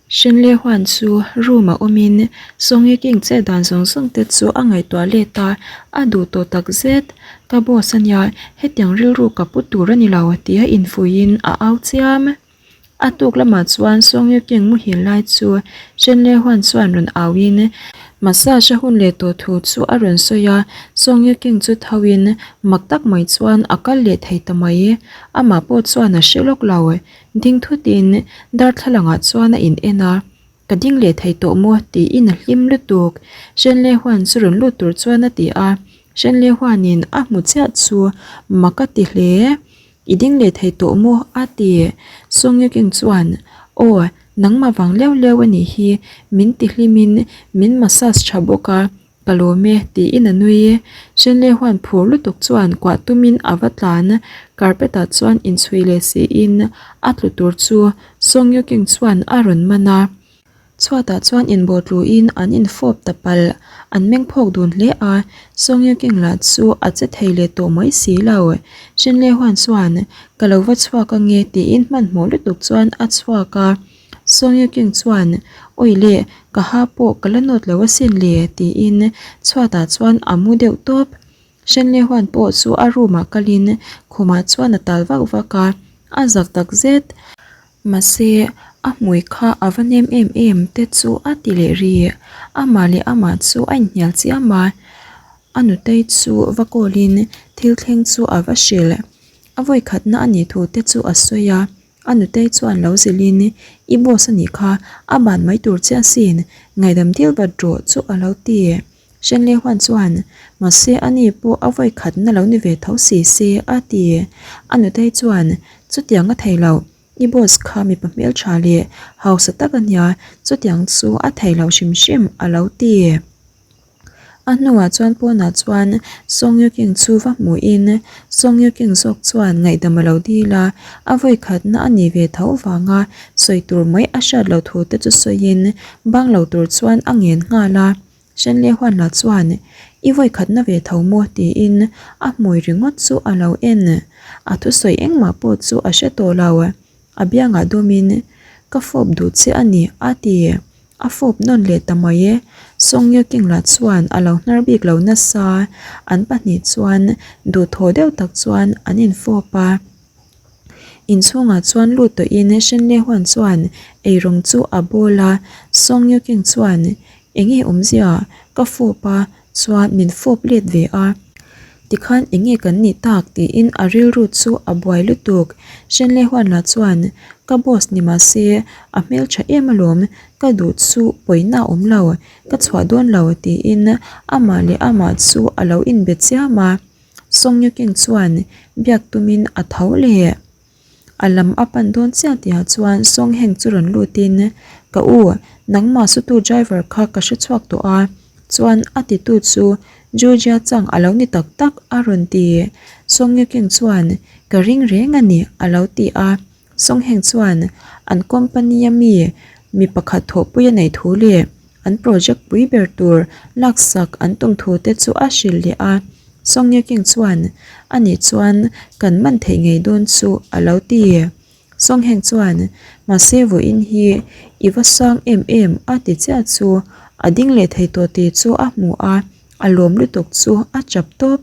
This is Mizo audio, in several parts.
Shenle Huan chu room a awmin Song Ye King chet dan zawng zawng te chu a ngaihtuah let a, a duh tawh tak zet. Ka boss a nia, hetiang rilru ka pu tur a ni lo tia infuiin a au chiam. A tuk lamah chuan Song Ye King muhil lai chu Shenle Huan chuan rawn auin massage a hun leh tawh thu chu a rawn sawi a, Song Ye King chu thoin mak tak mai chuan a kal leh thei ta mai. Amah pawh chuan a hre lawk lo. Ding thutin darthlalangah chuan a in en a, Ka ding leh thei tawh maw? tiin a hlim lutuk. Shenle Huan chu rawn lut tur chuan a ti a, Shenle Huanin a hmu chiah chu mak a ti hle. I ding leh thei tawh maw? a ti. Song Yuking chuan, Aw, nangmah vang leu leu a nih hi, min ti hlimin min massage tha bawk a, Ka lawm e, tiin a nui. Shenlei huan phur lutuk chuan kuah tumin a va tlan. Carpet ah chuan inchhui leh siin a tlu tur chu Song Yu King chuan a rawn man a. Chhuatah chuan inbawhtluin an infawp ta palh. An meng phawk dun hle a, Song Yu King lah chu a che thei leh tawh mai si lo. Shenlei huan chuan, Ka lo va chhuak ange, tiin hmanhmawh lutuk chuan a chhuak a. Song Yu King chuan, Awi le, ka ha pawh ka la nawt lo asin le, tiin chhuatah chuan a mu deuh tawp. Shen Li Huan pawh chu a room ah kalin khumah chuan a tal vak vak a, a zak tak zet. Mahse, a hmui kha a va nem em em te chu a ti leh ri. Amah leh amah chu a inhnial chiam a, a nutei chu va call in thil thleng chu a va hrilh. A vawikhatna a nih thu te chu a sawi a. A nutei chuan lo zilhin, I boss a nih kha, a ban mai tur che asin, ngaihdam dil vat rawh chu a lo ti. Shenlei huan chuan, Mahse a ni pawh a vawi khatna lo ni ve tho si se, a ti. A nutei chuan, Chutiang a thei lo, i boss kha mipa hmeltha leh hausa tak a nia, chutiang chu a thei lo hrim hrim, a lo ti. A hnuah chuan pawnah chuan Song Yu King chu va hmuhin Song Yu King zawk chuan ngaihdam a lo dil a, a vawi khatna a nih ve tho vanga sawi tur mai a hriat loh thu te chu sawiin bang lo tur chuan a ngen nghal a. Shen Lie Huan lah chuan I vawi khatna ve tho maw tiin a hmui ringawt chu a lo en. A thusawi engmah pawh chu a hre tawh lo. A biangah dawmin Ka fawp duh che a ni a ti. A fawp nawn leh ta mai e. Song Ye King lah chuan a lo hnar bik lo nasa, an pahnih chuan duhthawh deuh tak chuan an infawp a. Inchhungah chuan lut tawhin Shen Le Huan chuan eirawng chu a bawl a, Song Ye King chuan enge awmzia ka fawp a chuan min fawp let ve a. Tikhan enge kan nih tak tiin a rilru chu a buai lutuk. Shenlei huan lah chuan, Ka boss ni mah se, a hmeltha em alawm, ka duh chu pawina a awm lo, ka chhuah dawn lo tiin amah leh amah chu a lo inbe chiam a. Song Yuking chuan biak tumin a tho leh. A lam a pan dawn chiah tihah chuan Song Heng chu rawn lutin, Ka u, nangmah sutu driver kha ka hre chhuak tawh a, chuan a titu chu Georgia chang a lo ni tak tak a rawn ti. Song Yuking chuan, Ka ring reng a ni a lo ti a. Song Heng chuan, An company a mi mi pakhat thawhpui a neih thu leh an project pui ber tur laksak an tum thu te chu a hrilh leh a. Song Ye King chuan, A nih chuan kan man theih ngei dawn chu a lo ti. Song Heng chuan, Mahse vawiin hi i va sang em em a ti chiah chu a ding leh thei tawh tih chu a hmu a, a lawm lutuk chu a chap tawp.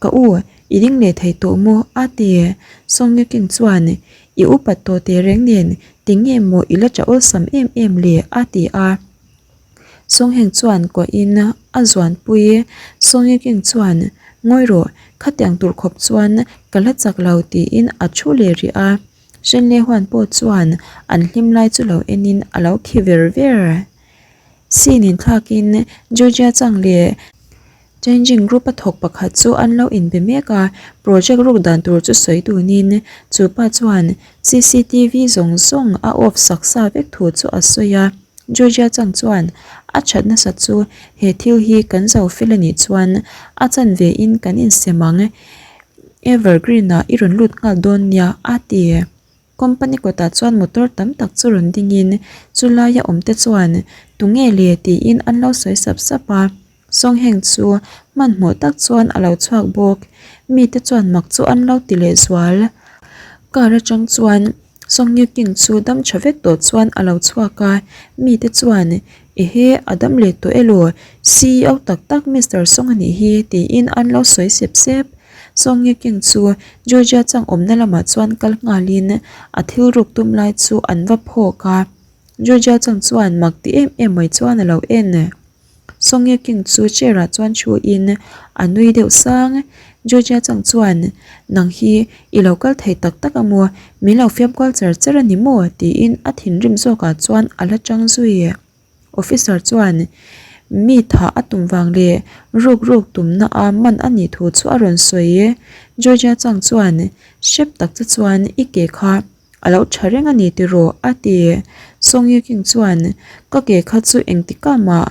Ka u, i ding leh thei tawh maw? a ti. Song Ye King chuan, I upat tawh teh reng nen tinge maw i la tha awlsam em em le? a ti a. Songheng chuan kuahin a zuanpui. Songyeking chuan, Ngawi rawh, khatiang tur khawp chuan ka la chak lo tiin a thu leh rih a. Shenlei huan pawh chuan an hlim lai chu lo enin a lo khi ver ver. Scene inthlakin Georgia chang leh Changing group a thawk pakhat chu an lo inbe mek a, project ruk dan tur chu sawi dunin chu pa chuan cctv zawng zawng a off sak sa vek thu chu a sawi a. Georgia chang chuan a that nasa chu he thil hi kan zo fel a nih chuan a chanve in kan insem ang Evergreen ah i rawn lut nghal dawn nia a ti. Company kawtah chuan motor tam tak chu rawn dingin chu laia awm te chuan tunge le tiin an lo sawi sap sap a. Songheng chu hmanhmawh tak chuan a lo chhuak bawk. Mite chuan mak chu an lo ti leh zual. Car atang chuan Song Yu King chu dam tha vek tawh chuan a lo chhuak a, mite chuan, Ehe, a dam leh tawh elaw? Ceo tak tak Mister Song a nih hi, tiin an lo sawi sep sep. Song Yu King chu Georgia chang awmna lamah chuan kal nghalin a thil ruk tum lai chu an va phawk a. Georgia chang chuan mak ti em em mai chuan a lo en. Song Ye King chu chair ah chuan thu in a nui deuh sang. Georgia chang chuan, Nang hi i lo kal thei tak tak a maw? Min lo fiam kual char char a ni maw? tiin a thinrim zawk ah chuan a la tang zui. Officer chuan mi thah a tum vang leh ruk ruk tumna a man a nih thu chu a rawn sawi. Georgia chang chuan, Hrep tak che chuan i ke kha A lo tha reng a ni tiraw? a ti. Song Ye King chuan, Ka ke kha chu engtikah mah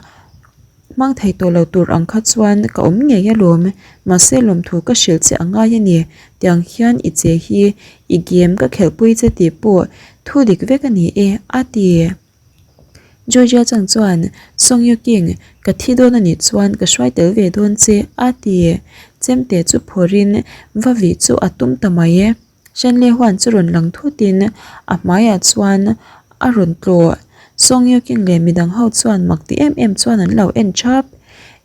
hmang thei tawh lo tur ang kha chuan ka awm ngei alawm. Mahse lawmthu ka hrilh che a ngai a ni. Tiang hian i che hi i game ka khelhpui che tih pawh thu dik vek a ni e, a ti. Georgia chang chuan, Song Yu King, ka thi dawn a nih chuan ka hruai tel ve dawn che, a ti. Chemte chu phawrhin va vih chu a tum ta mai e. Shenlei huan chu rawn lang thutin a hmaiah chuan a rawn tlawh. Song Yu King leh midang ho chuan mak ti em em chuan an lo en thap.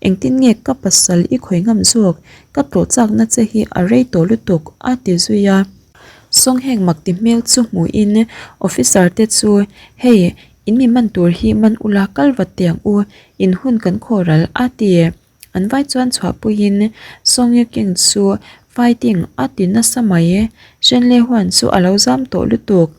Engtin nge ka pasal i khawi ngam zawk, ka tlawh chakna che hi a rei tawh lutuk a ti zui a. Song heng mak ti hmel chu hmuhin officer te chu hei in mi man tur hi man ula kal vat teh ang u, in hun kan khawral a ti. An vai chuan chhuahpuiin Song Ye King chu fighting a ti nasa mai e. Shen Le Huan chu a lo zam tawh lutuk.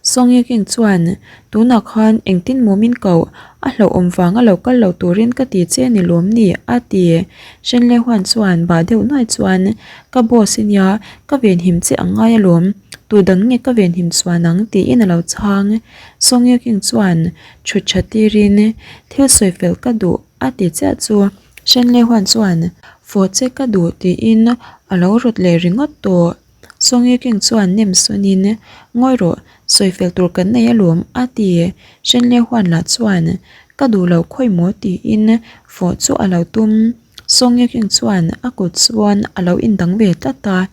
Song Ye King chuan, Tunah khan engtin maw min koh? A hlauhawm vanga lo kal lo turin ka ti che ni lawm ni? a ti. Shen Le Huan chuan bah deuh nuai chuan, Ka boss i nia, ka venhim che ang ngai alawm. Tu dang nge ka venhim chuan ang? tiin a lo chhang. Song Ye King chuan thut tha tirin, Thil sawi fel ka duh. A ti chiah chu Shenlei huan chuan fawh che ka duh tiin a lo rawt leh ringawt tawh. Song Ye King chuan nem sawnin Ngawi rawh, sawi fel tur kan nei alawm a ti. Shenlei huan lah chuan Ka duh lo khawi maw tiin fawh chu a lo tum. Song Ye King chuan a kut chuan a lo indang ve tlat a,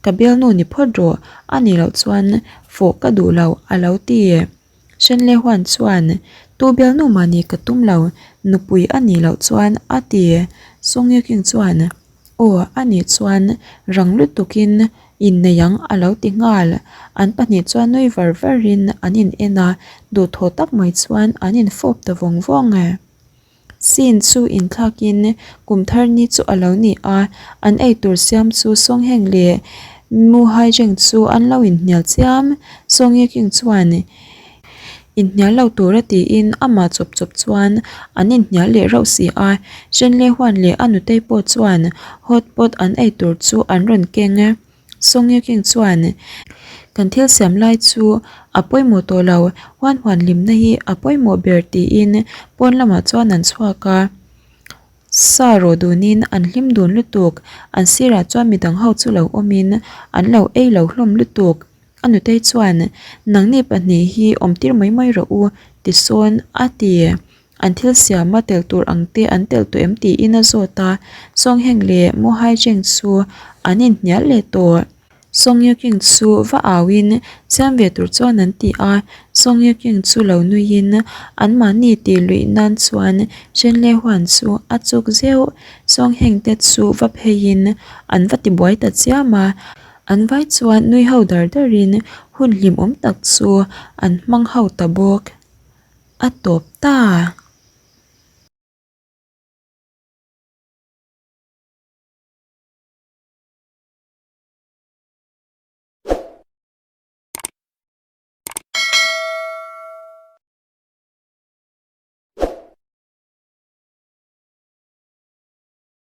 Ka bialnu ni phawt rawh, a nih loh chuan fawh ka duh lo a lo ti. Shenlei Huan chuan, Tu bialnu mah nih ka tum lo, nupui a nih loh chuan a ti. Song Ye King chuan, Aw, a nih chuan rang lutukin innei ang a lo ti nghal. An pahnih chuan nui var varin an in en a, duhthawh tak mai chuan an infawp ta vawng vawng. Scene chu inthlakin kum thar ni chu a lo ni a, an eitur siam chu Songheng leh Mu Haijeng chu an lo inhnial chiam. Song Ye King chuan inhnial lo tura tiin amah chawp chawp chuan an inhnial leh rauh si a. Shen Le Huan leh a nutei pawh chuan hot pot an eitur chu an rawn keng. Song Ye King chuan, Kan thil siam lai chu a pawimawh tawh lo, huan huan hlimna hi a pawimawh ber tiin pawn lamah chuan an chhuak a. Sa rawh dunin an hlim dun lutuk, an sirah chuan midang ho chu lo awmin an lo ei lo hlawm lutuk. A nutei chuan, Nangni pahnih hi awmtir mai mai rawh u, tisawn a ti. An thil siama tel tur ang te an tel tawh em tiin a zawt a, Song Heng leh Mo Hai Cheng chu an inhnial leh tawh. Song Ye King chu va auin siam ve tur chuan an ti a, Song Ye King chu lo nuiin anmahni tih luih nan chuan Shen Le Huan chu a chuk zeuh. Song Heng te chu va pheiin an va tibuai ta chiam a, an vai chuan nui ho dar darin hun hlimawm tak chu an hmang ho ta bawk. A tawp ta.